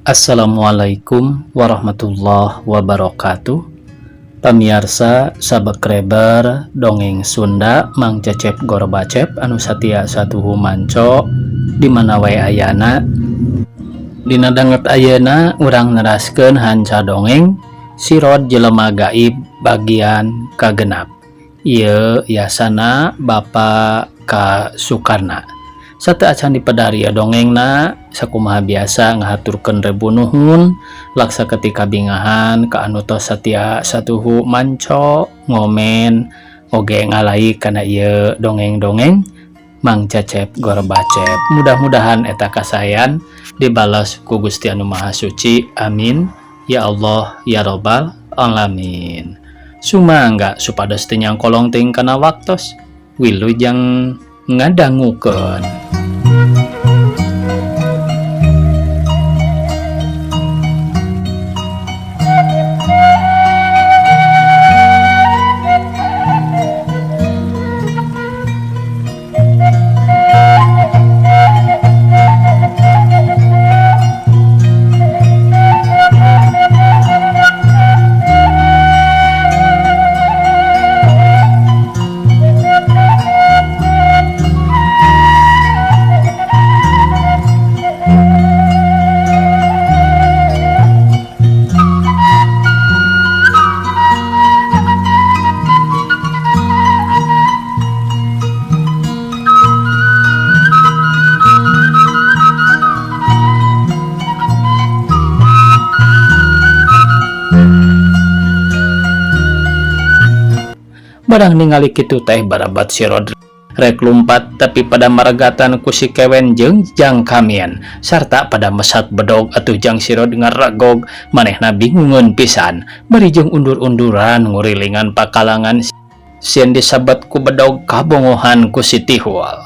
Assalamualaikum warahmatullahi wabarakatuh. Pamiarsa subscriber dongeng Sunda Mang Cecep Gorbacep anu satia satuhu manco di mana wae ayana. Dina danget ayeuna urang neraskeun hanca dongeng Sirod Jelema Gaib bagian kagenap. Ieu yasana Bapak K. Sukarna. Sateuacan dipedar ieu dongengna, sakumaha biasa ngahaturkeun rebu nuhun laksa ketika bingahan ka anu tos satia satuhu manco ngomen oge ngalike kana ieu dongeng-dongeng Mang Cecep Gorbacep. Mudah-mudahan eta kasaean dibalas ku Gusti Anu Maha Suci. Amin ya Allah ya Robbal alamin. Sumangga supados teu nyangkolong teuing kana waktos. Wilujeng ngadangukeun. Barang ningali kitu teh barabat si Rod rek lumpat, tapi pada maregatan ku si Kewen jeung Jang Kamien sarta pada mesat bedog atuh Jang Sirod ngaragog manehna bingungeun pisan bari jeung undur-unduran ngurilingan pakalangan sieun disabet ku bedog kabongohan ku si Tihul.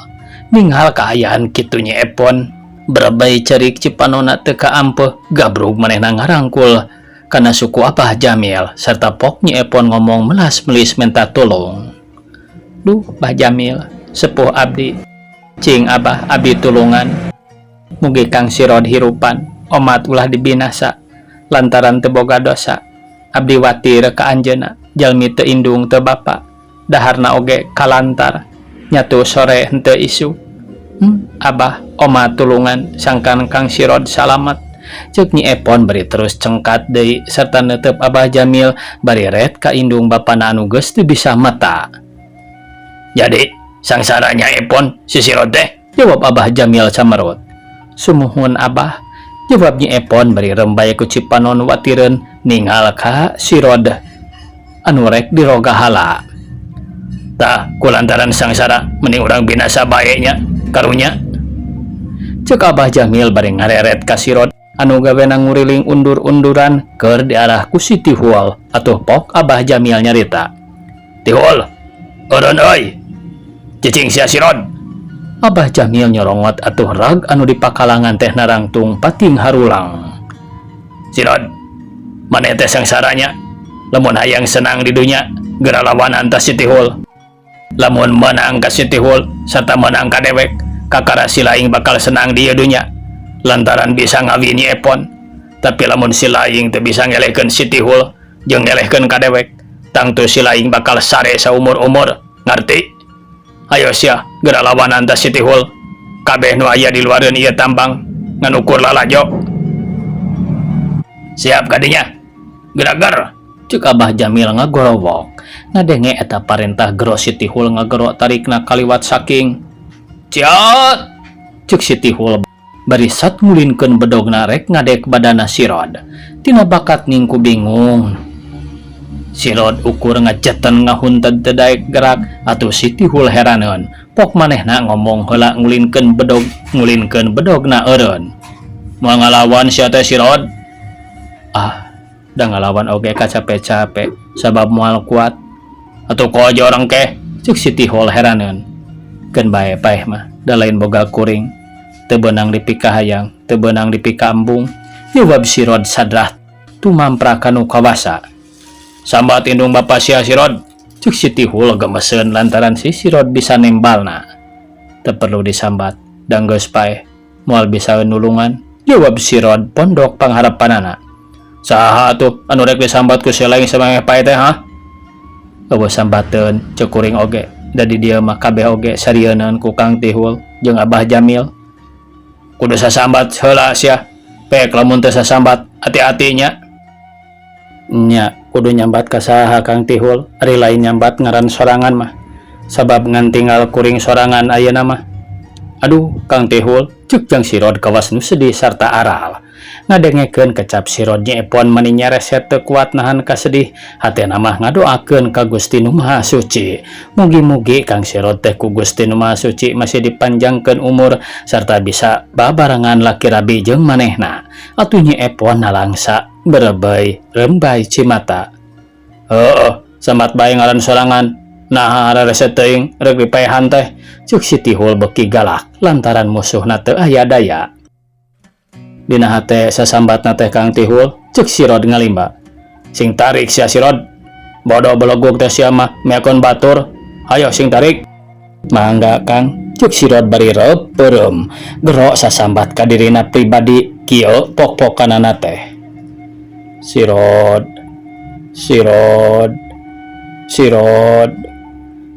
Ninghal kaayaan kitu Nyi Epon brebey cerik cipanona teu kaampeuh, gabrug manehna ngarangkul kana suku Abah Jamil serta pok Nyi Epon ngomong melas-melis minta tulung. Duh Bah Jamil, sepuh abdi, cing Abah abdi tulungan. Mugi Kang Sirod hirupan, omat ulah dibinasa lantaran teu boga dosa. Abdi watir ka anjeunna, jalmi teu indung teu bapa, daharna oge kalantar, nyatu sore henteu isu. Abah omat tulungan sangkan Kang Sirod salamet. Ceuk Nyi Epon bari terus cengkat deui serta netep Abah Jamil bari ret ka indung bapana anu geus teu bisa mata. Jadi sangsara Nya Epon si Sirod teh? Jawab Abah Jamil camerut. Sumuhun Abah, jawab Nyi Epon bari rembay ku cipanon watireun ningal ka Sirod anu rek dirogahala. Tah kulantaran sangsara mending urang binasa bae nya karunya. Ceuk Abah Jamil bari ngareret ka Sirod anu gawena nguriling undur-unduran keur diarah ku si Tihul atuh pok Abah Jamil nyarita. Tihul, eureun euy. Cicing sia Sirod. Abah Jamil nyorongot atuh rag anu dipakalangan teh narangtung pating harulang. Sirod, maneh teh sangsaranya? Lamun hayang senang di dunya, geura lawanan tah si Tihul. Lamun meunang ka si Tihul sarta meunang ka dewek, kakara si laing bakal senang di ieu dunya lantaran bisa ngawin Nyi Epon. Tapi lamun si laing teu bisa ngelehkeun si Tihul jeung ngelehkeun ka dewek, tangtu si laing bakal sare saumur-umur, ngarti? Ayo sia, geura lawanan tah si Tihul. Kabeh nu aya di luareun ieu tambang ngan ukur lalajo. Siap kadinya. Geura-ger. Ceuk Abah Jamil ngagorowok. Ngadenge eta parentah gero si Tihul ngagero tarikna kaliwat saking. Ciot! Ceuk si Tihul bari sat ngulinkeun bedogna rek ngadek badana Sirod. Tina bakat ningku bingung. Sirod ukur ngajeten ngahunted teu daek gerak atuh si Tihul heraneun. Pok manehna ngomong heula ngulinkeun bedog, ngulinkeun bedogna eureun. Moal ngalawan sia teh Sirod? Ah, da ngalawan oge kacape-cape sabab moal kuat. Atuh kojo orang keh, ceuk si Tihul heraneun. Keun bae paeh mah, da lain boga kuring. Teu beunang dipikahayang, teu beunang dipikambung. Jawab Sirod sadrah tumampra kanu kawasa. Sambat indung bapa sia Sirod, ceuk si Tihul gemeseun lantaran si Sirod bisa nembalna. Teu perlu disambat, da geus paeh, moal bisa nulungan. Jawab Sirod pondok pangharapanana. Saha atuh anu rek disambat ku si Leng samemeh paeh teh ha? Eueuh sambateun ceuk kuring oge da di dieu mah kabeh oge sarieuneun ku Kang Tihul jeung Abah Jamil. Kudu sasambat heula sia. Pek lamun teu sasambat ati-ati nya. Nya kudu nyambat ka saha Kang Tihul ari lain nyambat ngaran sorangan mah. Sabab ngan tinggal kuring sorangan ayeuna mah. Aduh Kang Tihul cek Jang Sirod kawas nu sedih sarta aral. Ngadengekeun kecap Sirod Nyi Epon mani nyareset teu kuat nahan kasedih hatena mah ngadoakeun ka Gusti Nu Maha Suci. Mugi-mugi Kang Sirod teh ku Gusti Nu Maha Suci masih dipanjangkeun umur sarta bisa babarengan laki rabi jeung manehna. Atuh Nyi Epon nalangsa berebeuy rembai cimata. Heueuh, sambat bae ngaran sorangan. Naha hararese teuing rek dipaehan teh, cuk si Tihul beuki galak lantaran musuhna teu aya daya. Dina hate sasambatna teh Kang Tihul, cuk si Rod ngalimba. Sing tarik sia si Rod. Bodoh belegug teh sia mah meakeun batur. Hayo sing tarik. Mangga Kang, cuk si Rod bari reup peureum. Gero sasambat ka dirina pribadi kieu pok-pokanana teh. Si Rod, si Rod, si Rod,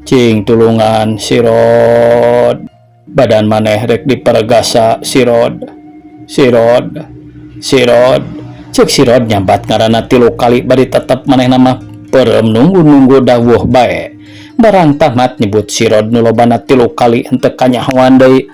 cing tulungan si Rod. Badan maneh rek diperegasa si Rod, si Rod, si Rod. Cek si Rod nyambat ngaranna 3 kali bari tetep manehna mah peureum nunggu-nunggu dawuh bae. Barang tamat nyebut si Rod nu lobana 3 kali henteu kanyahoan deui.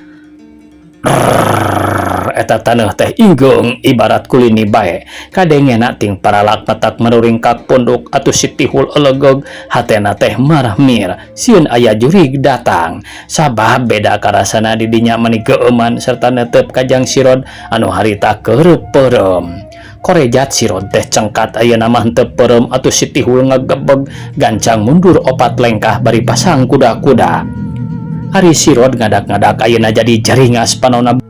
Rrrr, eta taneuh teh inggeung ibarat kulini bae. Kadengena ting paralak matak maruringkak punduk atuh si Tihul elegeg hatena teh marahmir sieun aya jurig datang. Sabab beda karasana di dinya mani geueuman serta netep ka Jang Sirod anu harita keureup peureum. Korejat Sirod teh cengkat ayeuna mah henteu peureum atuh si Tihul ngagebeg gancang mundur 4 lengkah bari pasang kuda-kuda. Ari Sirod ngadak-ngadak ayeuna jadi jaringas panonna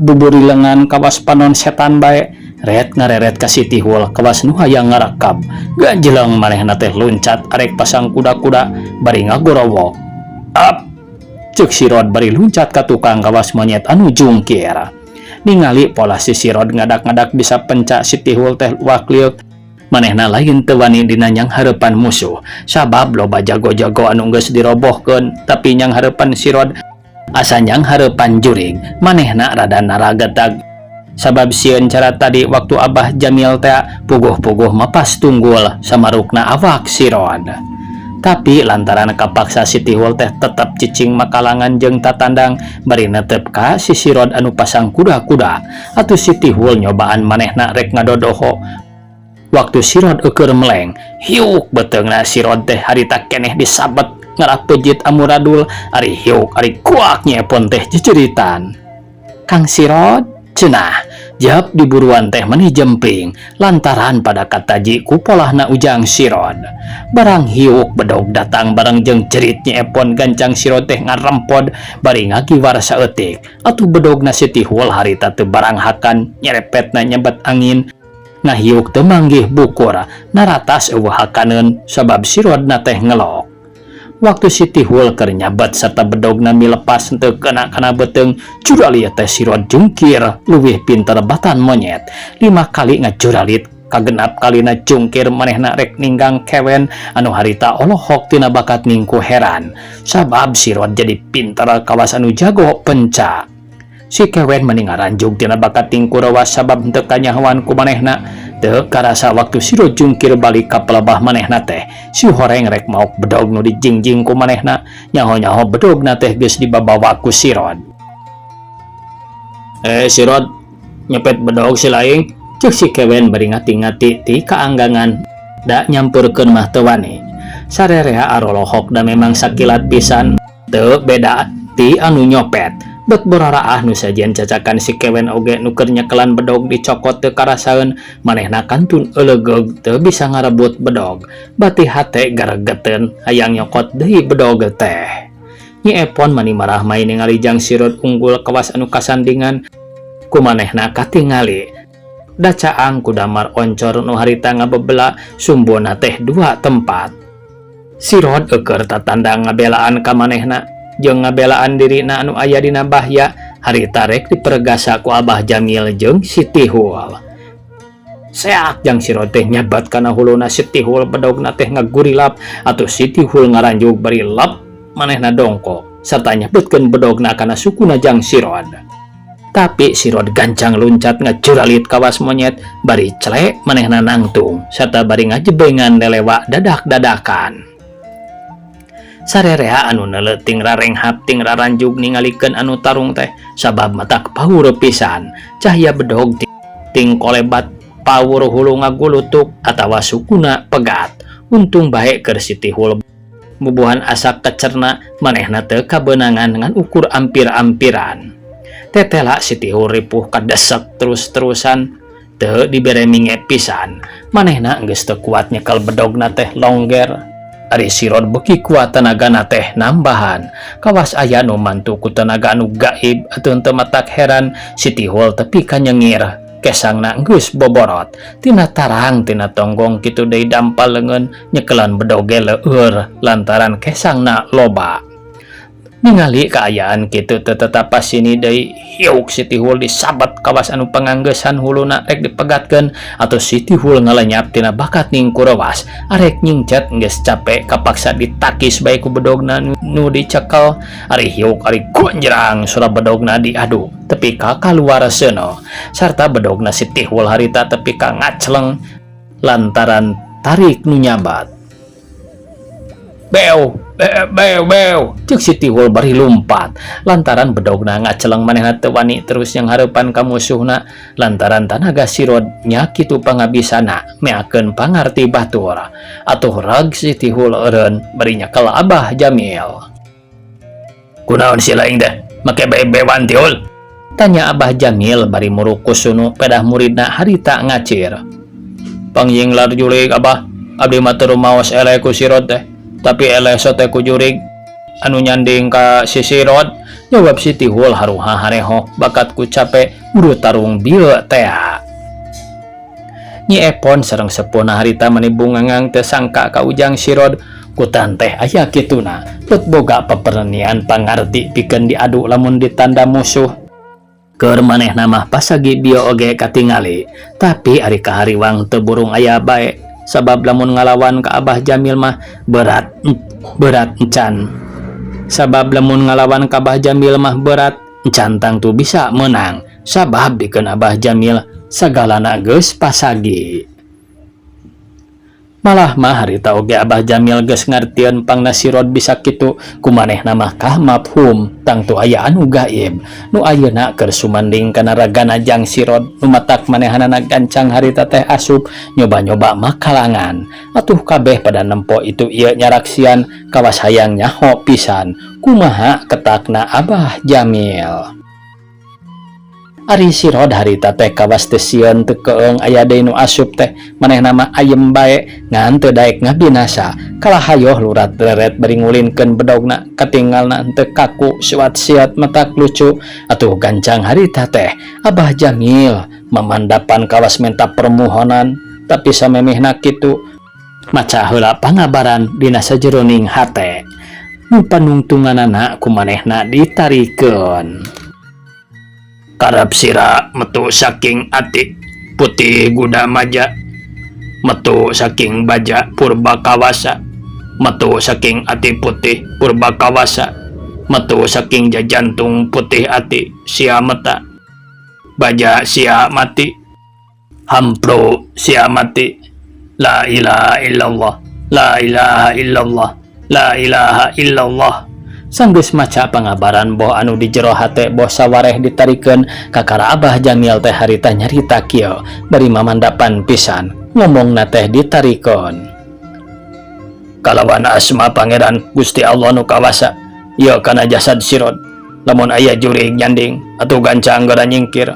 buburi lengan kawas panon setan bae. Ret ngareret ka si Tihul kawas nu hayang ngarakab. Ganjeleng manehna teh luncat arek pasang kuda-kuda bari ngagorowok. Ap! Ceuk Sirod bari luncat ka tukang kawas monyet anu jungkir. Ningali pola si Sirod ngadak-ngadak bisa pencak si Tihul teh wakliuk. Manehna lain teu wani dina nyang hareupan musuh sabab loba jago-jago anu geus dirobohkeun tapi nyang hareupan Sirod asa nyang hareupan jurig manehna rada naragedag sabab sieun cara tadi waktu Abah Jamil teh puguh-puguh mapas tunggul samarukna awak Sirod. Tapi lantaran kapaksa si Tihul teh tetep cicing makalangan jeung tatandang bari netep ka si Sirod anu pasang kuda-kuda atuh si Tihul nyobaan manehna rek ngadodoho. Waktu Sirod eueur meleng, hiuk beuteungna Sirod teh harita keneh disabet ngarah pejit amuradul ari hiuk ari kuak nyepon teh ceceritan. Kang Sirod cenah jap diburuan teh meni jempling lantaran pada kataji ku polahna Ujang Sirod. Barang hiuk bedog datang bareng jeung cerit nyepon gancang Sirod teh ngarempod bari ngagiwar saeutik. Atuh bedogna si Tihul harita teu barang hakan nyerepetna nyebet angin. Ngahiuk teu manggih bukur naratas eueuh hakaneun sabab Sirodna teh ngelok. Waktu si Tihul keur nyabet serta bedogna milepas henteu kena kana beuteung juralit teh Sirod jungkir leuwih pinter batan monyet. 5 kali ngajuralit kagenap kalina jungkir manehna rek ninggang kewen anu harita olohok tina bakat ningku heran sabab Sirod jadi pinter kawas anu jago penca. Si kewen meni ngaranjug tina bakat tingku rewas sabab henteu kanyahoan ku manehna. Teu karasa waktu Sirod jungkir balik ka pelebah manehna teh si horeng rek maok bedog nu dijingjing ku manehna. Nyaho-nyaho bedogna teh geus dibabawa ku Sirod. Sirod nyepet bedog si laing ceuk si kewen bari ngati-ngati ti kaanggangan da nyampurkeun mah teu wani. Sarerea arolohok da memang sakilat pisan teu beda ti anu nyopet. Bet boraraah nu sajian cacakan si kewen oge nu keur nyekelan bedog dicokot teu karasaeun manehna kantun eulegeug teu bisa ngarebut bedog bati hate garegeteun hayang nyokot deui bedog teh. Nyi Epon mani marah mai ningali Jang Sirod unggul kawas anu kasandingan ku manehna katingali. Da caang ku damar oncor nu harita ngabebela sumbuna teh 2 tempat. Sirod eueur tatandang ngabelaan ka manehna jeung ngabelaan dirina anu aya dina bahya Harita rek diperegasa ku Abah Jamil jeung si Tihul. Seak jang si Rod teh nyabat kana huluna si Tihul bedogna teh ngagurilap atuh si Tihul ngaranjug bari lap manehna dongkok sarta nyabetkeun bedogna kana sukuna jang si Rod. Tapi si Rod gancang luncat ngacuralit kawas monyet bari celek manehna nangtung sarta bari ngajebengan lelewa dadak-dadakan. Sarerea anu neuleu ting rarenghap ting raranjug ningalikeun anu tarung teh sabab matak paur pisan cahya bedog ting kolebat paur hulu ngagulutuk atawa sukuna pegat. Untung bae keur si Tihul bubuhan asak kecerna manehna teu kabeunangan ngan ukur ampir-ampiran. Tetela si Tihul ripuh kadesek terus-terusan teu dibere minge pisan. Manehna geus teu kuat nyekel bedogna teh longger. Ari si Rod beuki kuat tenagana teh nambahan. Kawas aya nu mantu ku tenaga anu gaib atuh teu matak heran si Tihul tepi ka nyengir. Kesangna geus boborot. Tina tarang tina tonggong kitu deui dampal leungeun nyekelan bedog ge leueur lantaran kesangna loba. Ningali kaayaan kitu teu tetap pasini deui hiuk si Tihul disabat kawas anu panganggesan huluna rek dipegatkeun atuh si Tihul ngalenyap tina bakat ningkurewas arek nyingcet geus capek kapaksa ditakis bae ku bedogna nu dicekel ari hiuk ari gonjrang sora bedogna diadu tepi ka kaluar seuneu sarta bedogna si Tihul harita tepi ka ngacleng lantaran tarik nu nyabat. Beo, beo, beo, cek si Tihul bari lumpat. Lantaran bedogna ngaceleng manehna teu wani terus yang hareupan ka musuhna lantaran tanaga si Rod nya kitu pangabisana meakeun pangarti batur. Atuh rag si Tihul eureun bari nyekel Abah Jamil. Kunaon si laing teh make bebewan Tihul? Tanya Abah Jamil bari murukus sunu pedah muridna harita ngacir. Pangyinglar jurig Abah, abdi mah teu rumaos eleh ku si Rod teh. Tapi eleh sote ku jurig anu nyanding ka si Sirod, jawab si Tihul haruha hareho bakat ku capek buru tarung bieu tea. Nyi Epon sareng sepuhna harita mani bungangang teu sangka ka ujang Sirod kutan teh aya kituna bet boga pepernian pangarti pikeun diadu lamun ditanda musuh. Keur manehna mah pasagi bieu oge katingali, tapi ari kahariwang teu burung aya bae. Sabab lamun ngalawan ka Abah Jamil mah berat berat encan. Sabab lamun ngalawan ka Abah Jamil mah berat encan tangtu bisa menang. Sabab bikeun Abah Jamil sagalana geus pasagi. Malah mah harita oge Abah Jamil geus ngartieun pangna si Rod bisa kitu kumanehna mah kah mafhum tangtu aya anu gaib nu ayeuna keur sumanding kana ragana jang si Rod nu matak manehanana gancang harita teh asup nyoba-nyoba makalangan atuh kabeh pada nempo itu ieu nyaraksian kawas hayang nyaho pisan kumaha ketakna Abah Jamil. Ari si Rod harita teh kawas teu sieun teu keung aya deui nu asup teh manehna mah ayem bae ngan teu daek ngabinasa kalah hayoh lurat leret bari ngulinkeun bedogna katinggalna henteu kaku suat-siat matak lucu atuh gancang harita teh Abah Jamil mamandapan kawas menta permohonan tapi samemehna kitu maca heula pangabaran dina sajeroning hate nu panungtunganana ku manehna ditarikeun. Karep sira metu saking ati putih guda maja metu saking baja purba kawasa metu saking ati putih purba kawasa metu saking jajantung putih ati sia meta baja sia mati hampro sia mati la ilaha illallah la ilaha illallah la ilaha illallah. Sanggeus maca pangabaran boh anu di jero hate boh sawareh ditarikeun kakara Abah Jamil teh harita nyarita kieu bari mamandapan pisan ngomongna teh ditarikeun. Kalawan asma Pangeran Gusti Allah nu kawasa ieu kana jasad sirod lamun aya jurig nyanding atuh gancang geura nyingkir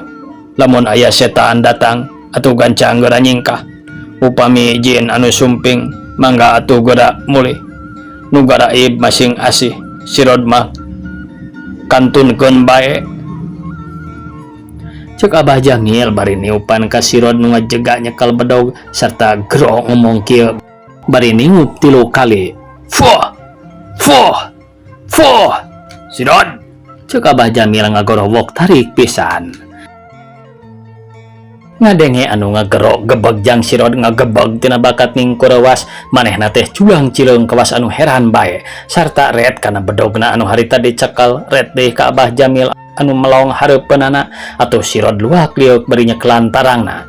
lamun aya setan datang atuh gancang geura nyingkah upami jin anu sumping mangga atuh geura mulih nu garaib masing asih sirod mah kantunkeun bae. Cek Abah Jamil bari niupan ka sirod nu ngajega nyekel bedog serta gero ngomong kieu bari niup 3 kali. Fuh fuh fuh sirod Ceuk Abah Jamil ngagorowok tarik pisan. Ngadenge anu ngagero gebeg Jang Sirod ngagebeg tina bakat ningkurewas manehna teh cuang cileung kawas anu heran bae sarta ret kana bedogna anu harita dicekel ret deui ka Abah Jamil anu melong hareupeunana atuh Sirod luak lieuk bari nyekelan tarangna.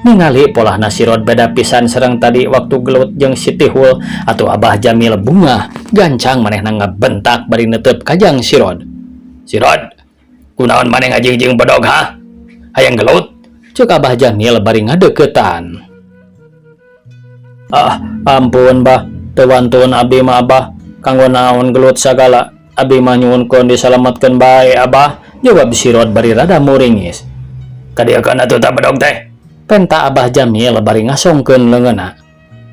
Ningali polahna Sirod beda pisan sareng tadi waktu gelut jeung si Tihul atuh Abah Jamil bungah gancang manehna ngabentak bari neuteup ka Jang Sirod. Sirod, kunaon maneh ngajingjing bedog ha? Hayang gelut? Ceuk Abah Jamil bari ngadeuketan. Ah, ampun bah, teu wantun abdi mah abah, kanggo naon gelut sagala, abdi mah nyuhunkeun disalametkeun bae abah, jawab Sirod bari rada muringis. Kadieukeun atuh tah bedog teh? Penta Abah Jamil bari ngasongkeun leungeunna.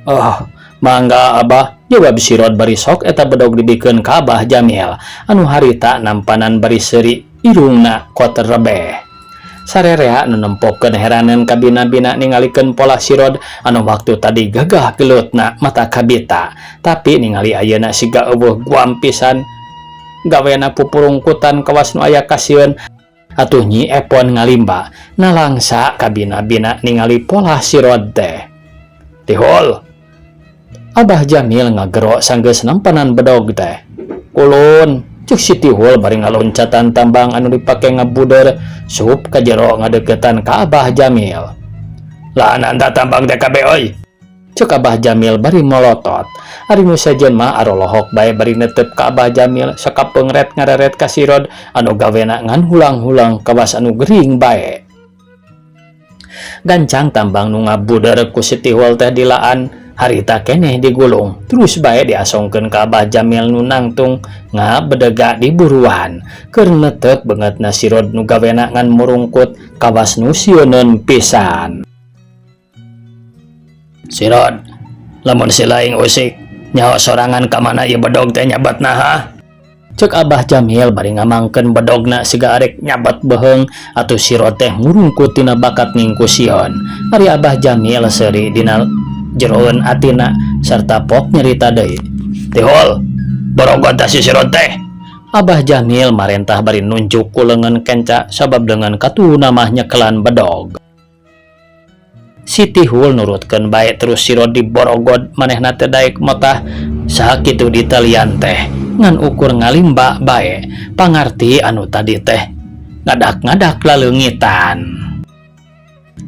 Oh, mangga abah, jawab Sirod bari sok eta bedog dibikeun ka Abah Jamil, anu harita nampanan bari seuri irungna koter rebeh. Sarerea nu nempokeun heraneun kabina-bina ningalikeun polah Sirod anu waktu tadi gagah gelutna mata kabita, tapi ningali ayeuna siga eueuh guam pisan gawena pupurungkutan kawas nu aya kasieun atuh Nyi Epon ngalimba nalangsa kabina-bina ningali polah Sirod teh. Tihul! Abah Jamil ngagero sanggeus nampanan bedog teh. Kulun! Cuk si Tihul bari ngaloncatan tambang anu dipake ngabuder sup ka jero ngadeukeutan ka Abah Jamil. Laanan tah tambang teh kabeh euy! Cuk Abah Jamil bari molotot. Ari nu sejen mah arolohok bae bari netep ka Abah Jamil sakapeung ret ngareret ka Sirod anu gawena ngan hulang-hulang kawas anu gering bae. Gancang tambang nu ngabuder ku si Tihul teh dilaan harita keneh digulung terus bae diasongkeun ka Abah Jamil nu nangtung ngabedega di buruan keur netep beungeutna Sirod nu gawena ngan murungkut kawas nu sieuneun pisan. Sirod, lamun si laing usik nyaho sorangan ka mana ieu bedog teh nyabatna ha? Ceuk Abah Jamil bari ngamangkeun bedogna siga arek nyabat beuheung atuh Sirod teh murungkut tina bakat ningku sieun. Ari Abah Jamil seuri dina jeroeun atina sarta pok nyerita deui. Tihul, borogot tah si Sirod teh. Abah Jamil marentah bari nunjuk ku leungeun kenca sabab leungeun katuhuna mah nyekelan bedog. Si Tihul nurutkeun bae terus Sirod diborogod manehna teh daek motah sakitu ditalian teh ngan ukur ngalimba bae pangarti anu tadi teh ngadak-ngadak laleungitan.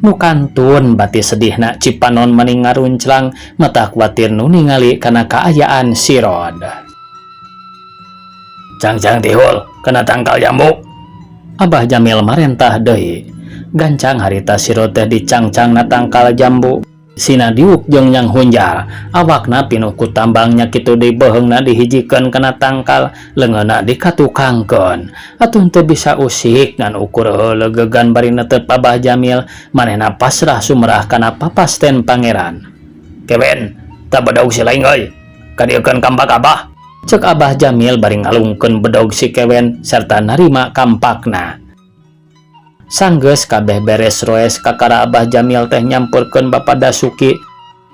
Nu kantun bati sedihna Cipanon mani ngarunclang mata kuatir nu ningali kana kaayaan Sirod. Cangcang Tihul, kana tangkal jambu. Abah Jamil marentah deui. Gancang harita Sirod teh dicangcang na tangkal jambu. Sina diuk jeung nyang hunjar, awakna pinuh ku tambangnya kitu deui beuheungna dihijikeun kana tangkal, leungeunna dikatukangkeun. Atuh teu bisa usik ngan ukur heulegegan bari netep Abah Jamil, manehna pasrah sumerah kana papasten pangeran. Kewen, tah bedog si laing euy. Kadieukeun kampak Abah. Cek Abah Jamil bari ngalungkeun bedog si Kewen sarta narima kampakna. Sanggeus kabeh beres roes kakara Abah Jamil teh nyamperkeun Bapa Dasuki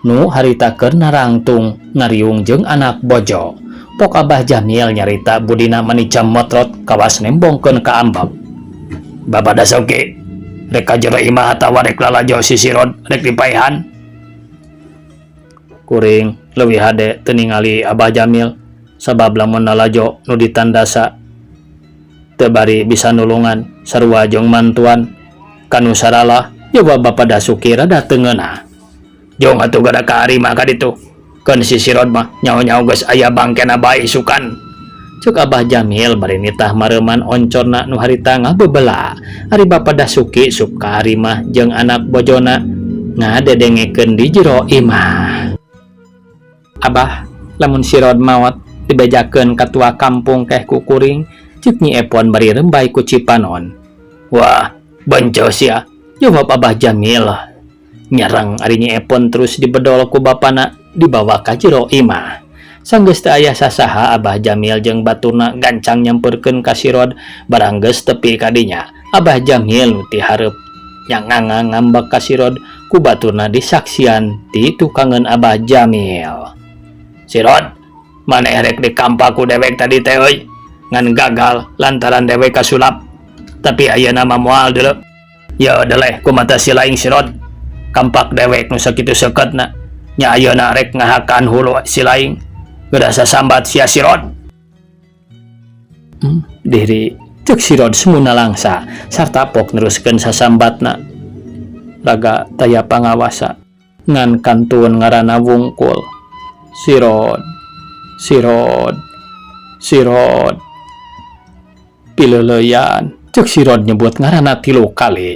nu harita keur narangtung ngariung jeung anak bojo. Pok Abah Jamil nyarita budina mani jamotrot kawas nembongkeun ka ambek. Bapa Dasuki, rek ka jero imah atawa rek lalajo si Sirod rek dipaehan. Kuring leuwih hade teu ningali Abah Jamil sabab lamun lalajo nu ditandasa teu bari bisa nulungan sarua jeung mantuan kanu saralah, jawab Bapa Dasuki rada teu ngeunah. Jong atuh gada ka ari mah ka ditu. Keun si Sirod mah nyaho-nyaho geus aya bangkena bae isukan. Cek Abah Jamil bari nitah mareuman oncorna nu harita ngabebela. Ari Bapa Dasuki sup ka ari mah jeung anak bojona ngadedengekeun di jero imah. Abah, lamun Sirod maot dibejakeun ka tua kampung keh ku kuring, cek Nyi Epon bari rembay ku Cipanon. Wah, benceu sia, jawab Abah Jamil. Nyerang ari Nyi Epon terus dibedol ku bapana dibawa ka jero imah. Sanggeus teu aya sasaha Abah Jamil jeung baturna gancang nyamperkeun ka Sirod barang geus tepi ka dinya. Abah Jamil nu ti hareup nyanganga ngambek ka Sirod ku baturna disaksian ti tukangeun Abah Jamil. Sirod, maneh rek dikampak ku dewek tadi teh euy. Ngan gagal lantaran dewek kasulap. Tapi ayeuna mah moal deuleu. Yeuh deleh ku mata si laing si Rod. Kampak dewek nu sakitu seuketna. Nya ayeuna rek ngahakan hulu si laing. Geura sasambat sia si Rod. Diri cek si Rod semuna langsa sarta pok neruskeun sasambatna. Raga taya pangawasa ngan kantun ngaranna wungkul. Si Rod, si Rod, si Rod. Pileuleyan cek si Rod nyebut ngaranna 3 kali.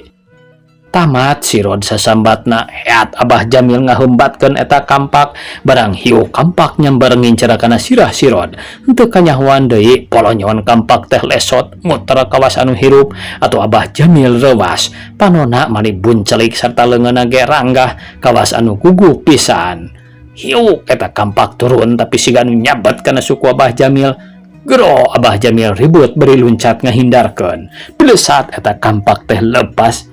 Tamat si Rod sasambatna heat Abah Jamil ngahembatkeun eta kampak barang hiu kampak nyambar ngincer kana sirah si Rod. Henteu kanyahoan deui polonyon kampak teh lesot muter kawas anu hirup atau Abah Jamil reuwas panona mani buncelik sarta leungeunna ge ranggah kawas anu gugup pisan. Hiu eta kampak turun tapi siga nu nyabet kana suku Abah Jamil. Gero Abah Jamil ribut beri luncat ngahindarkeun. Belesat eta kampak teh lepas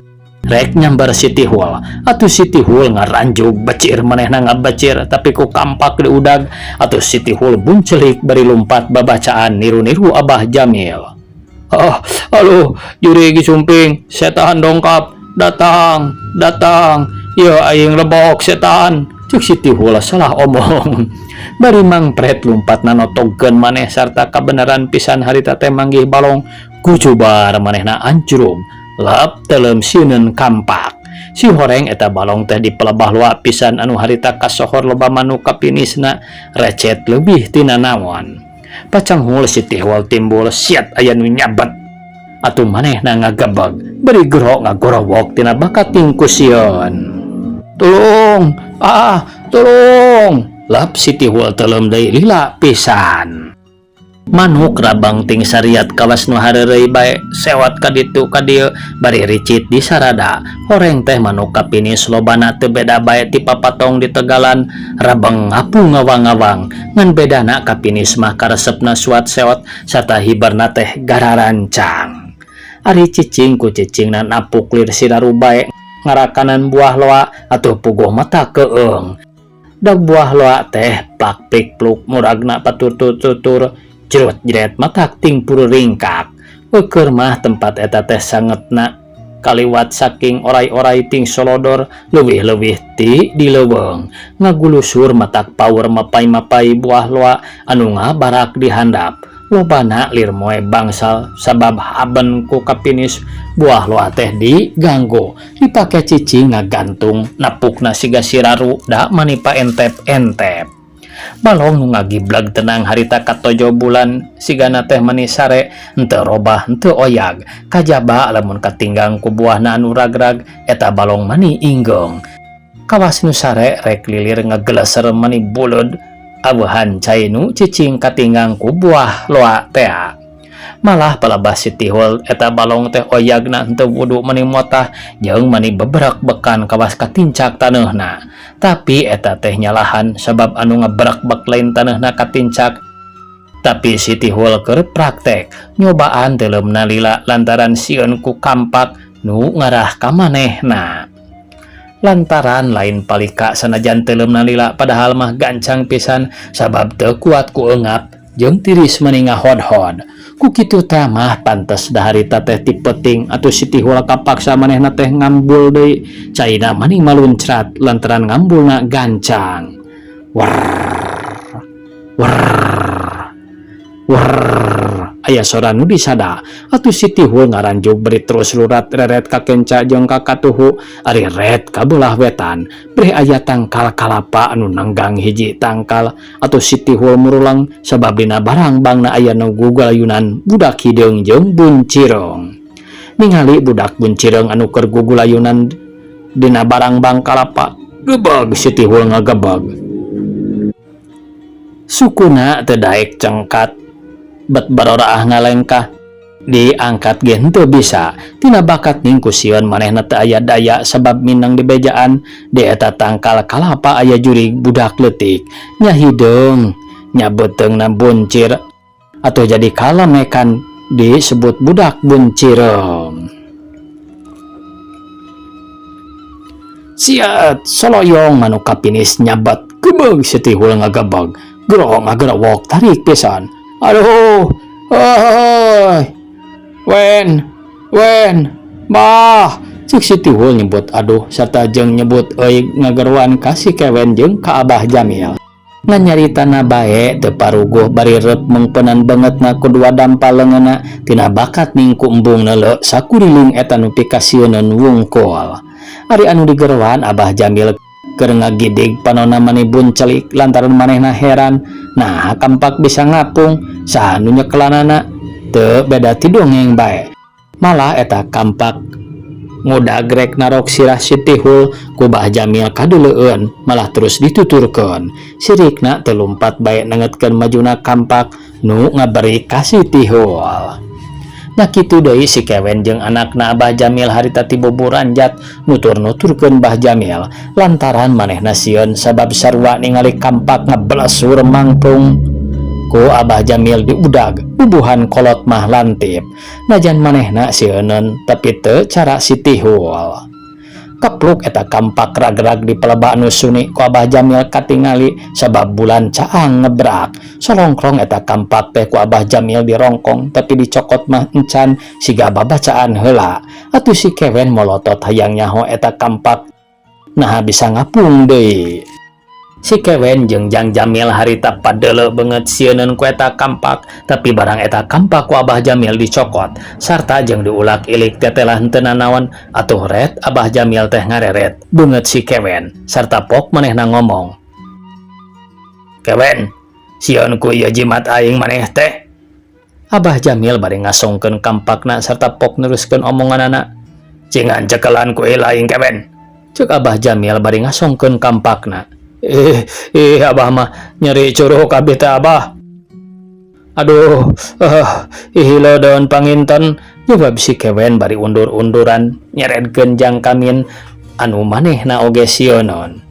rek nyambar Siti Hul atuh Siti Hul ngaranjug becir manehna ngabecir tapi ku kampak diudag atuh Siti Hul buncelik bari lumpat babacaan niru-niru Abah Jamil. Ah, aduh, juri gisumping, setan dongkap, datang, datang, ya aing lebok setan. Cek Siti Hul salah omong. Bari mangpret lumpat nanotogkeun maneh sarta kabeneran pisan harita teh manggih balong kucubar manehna ancrub. Lap telem sieuneun kampak. Si horeng eta balong teh dipelebah loa pisan anu harita kasohor loba manuk kapinisna recet leuwih tina naon. Pacanghul Siti Hul timbul siat aya nu nyabet. Atuh manehna ngagebeg bari gero ngagorowok tina bakating ku sieun. Tulung, ah, tulung. Lap Siti Hul telem deui lila pisan. Manuk rabang ting sariat kawas nu hareureuy bae sewat ka ditu ka dieu bari ricit di sarada. Horeng teh manuk kapinis lobana teu beda bae ti papatong di tegalan rabang ngapung ngawang-ngawang. Ngan bedana kapinis mah karesepna suat sewot sarta hiberna teh gararancang. Ari cicing ku cicingna napuk lir siraru bae ngarakanan buah loa atuh puguh mata keung. Da buah loa teh plak plik pluk muragna patutur-tutur jerut jeret matak ting pururingkak. Eueur mah tempat eta teh sangetna kaliwat saking orai-orai ting solodor leuwih-leuwih ti di leuweung. Ngagulusur matak paur mapai-mapai buah loa anu ngabarak di handap. Lobana lir moe bangsal sabab haben ku kapinis buah loa teh diganggu dipake cicing ngagantung napukna siga siraru da manipa entep-entep. Balong nu ngagiblag tenang harita katojo bulan sigana teh mani sare henteu robah henteu oyag kajaba lamun katinggang ku buahna anu ragrag eta balong mani inggeung. Kawas nu sare rek lilir ngageleser mani buleud aweuhan cai nu cicing katinggang ku buah loa tea. Malah palabah Siti Hul eta balong teh oyagna henteu wudu mani motah jeung mani beberak bekan kawas katincak taneuhna. Tapi eta teh nyalahan sabab anu ngaberak-bek lain taneuhna katincak. Tapi Siti Hul keur praktek nyobaan teuleumna lila lantaran sieun ku kampak nu ngarah ka manehna. Lantaran lain palika sanajan teuleumna lila padahal mah gancang pisan sabab teu kuat ku eungap jeung tiris mani ngahodhod. Ku kitu tah mah pantes daharita teh ti peuting atuh Siti Hul kapaksa manehna teh ngambul deui. Caina mani maluncrat lantaran ngambulna gancang. Werr, werr, werr. Aya sora nu disada atuh Siti Hul ngaranjug beri terus lurat reret ka kenca jeung ka katuhu ari ret ka beulah wetan. Breh aya tangkal kalapa anu nanggang hiji tangkal atuh Siti Hul murulang sabab dina barangbangna aya nu gugulayunan budak hideung jeung buncireng. Ningali budak buncireng anu keur gugulayunan dina barangbang kalapa gebeg Siti Hul ngagebeg. Sukuna teu daek cengkat bet baroraah ngalengkah diangkat ge henteu bisa tina bakat ning ku sieun manehna teu aya daya sabab minang dibejaan di eta tangkal kalapa aya jurig budak leutik nya hideung nya beuteungna buncir atuh jadi kalamekan disebut budak buncireung. Siat soloyong manuk kapinis nyabat gebeg Siti Hul ngagebeg gero ngagerewok tarik pisan. Aduh, Hoi, Wen, Wen, Bah, cek si Tihul nyebut aduh serta jeung nyebut euy ngageroan ka si Kewen jeung ka Abah Jamil. Ngan nyaritana bae teu paruguh bari reup meungpeunan beungeutna ku dua dampal leungeunna tina bakat ningku embung neuleu sakuriling eta nu pikasieuneun wungkul. Ari anu digeroan Abah Jamil keur ngagidig panonna mani buncelik lantaran manehna heran naha kampak bisa ngapung saha nu nyekelanana teu beda ti dongeng bae. Malah eta kampak ngudag rek narok sirah si Tihul ku Bah Jamil kadeuleueun malah terus dituturkeun. Sirikna teu lumpat bae nengetkeun majuna kampak nu ngaberi ka si Tihul. Nya kitu deui si Kewen jeung anakna Abah Jamil harita ti buburanjat nutur-nuturkeun Bah Jamil lantaran manehna sieun sabab sarua ningali kampak ngablesur mangpung. Ku Abah Jamil diudag bubuhan kolot mah lantip najan manehna sieuneun tapi teu cara si Tihul. Kepluk eta kampak rag-rag di pelebak nu suni ku Abah Jamil katingali sabab bulan caang ngebrak. Solongkrong eta kampak teh ku Abah Jamil dirongkong tapi dicokot mah encan siga babacaan heula. Atuh si Kewen molotot hayang nyaho eta kampak naha bisa ngapung deui. Si Kewen jeung Jang Jamil harita padeuleu beungeut sieuneun ku eta kampak tapi barang eta kampak ku Abah Jamil dicokot sarta jeung diulak-ilik tetelah henteu nanaon atuh ret Abah Jamil teh ngareret beungeut si Kewen sarta pok manehna ngomong. Kewen, sieun ku ieu jimat aing maneh teh. Abah Jamil bari ngasongkeun kampakna sarta pok neruskeun omonganana. Cingan cekelan ku ieu aing Kewen. Ceuk Abah Jamil bari ngasongkeun kampakna. Ih, ih abah mah nyeri curug abdi teh abah. Aduh, ih leudeun panginten jawab si Kewen bari undur-unduran nyeredkeun Jang Kamin anu manehna oge sieuneun.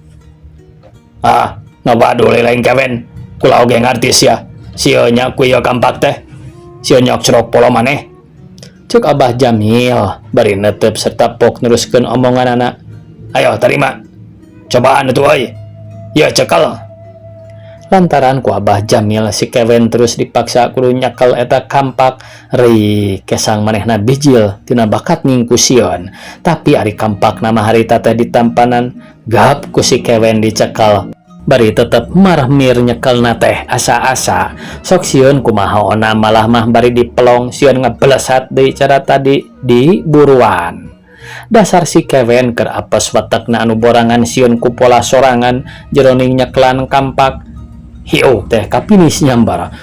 Ah, ngawadul lain Kewen. Kula oge ngarti sia. Sieun nya ku ieu kampak teh. Sieun nyok-crok polo maneh. Ceuk Abah Jamil bari netep serta pok neruskeun omonganana. Ayo terima. Cobaan atuh euy. Ya cekel. Lantaran ku Abah Jamil si Kewen terus dipaksa kudu nyekel eta kampak ri kesang manehna bijil tina bakat ningku sieun. Tapi ari kampak nama harita teh ditampanan gap ku si Kewen dicekel. Bari tetep marmir nyekelna teh asa-asa. Sok sieun kumaha ona malah mah bari dipelong sieun ngeblesat deui cara tadi di buruan. Dasar si Kewen keur apes watekna anu borangan sieun ku pola sorangan jeroning nyekelan kampak. Hiuk teh kapinis nyambar.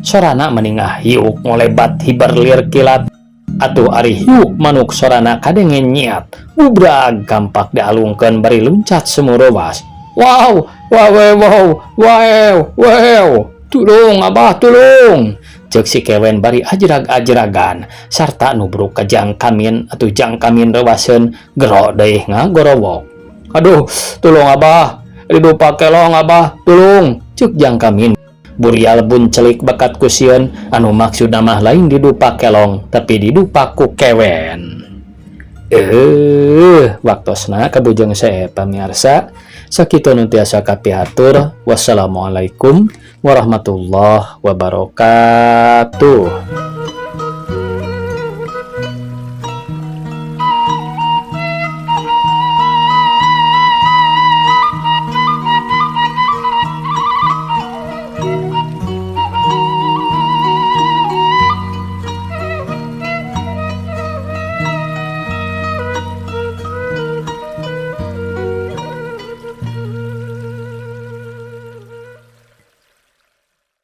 Sorana meningah hiuk ngolebat hiber lir kilat. Atuh ari hiuk manuk sorana kadenge nyiat. Ubrag kampak dialungkeun bari luncat sumuruwas. Wow, wow, wow, wow, wow. Tulung abah, tulung. Ceuk si Kewen bari ajrag-ajragan sarta nubruk ka Jang Kamin atuh Jang Kamin reuwaseun gero deui ngagorowok. Aduh, tulung abah, didupak kelong abah, tulung. Ceuk Jang Kamin burial buncelik bakat ku sieun anu maksudna mah lain didupak kelong tapi didupak ku Kewen. Waktosna kabujeng sae pamirsa. Sakitu nu tiasa kapihatur. Wassalamualaikum warahmatullahi wabarakatuh.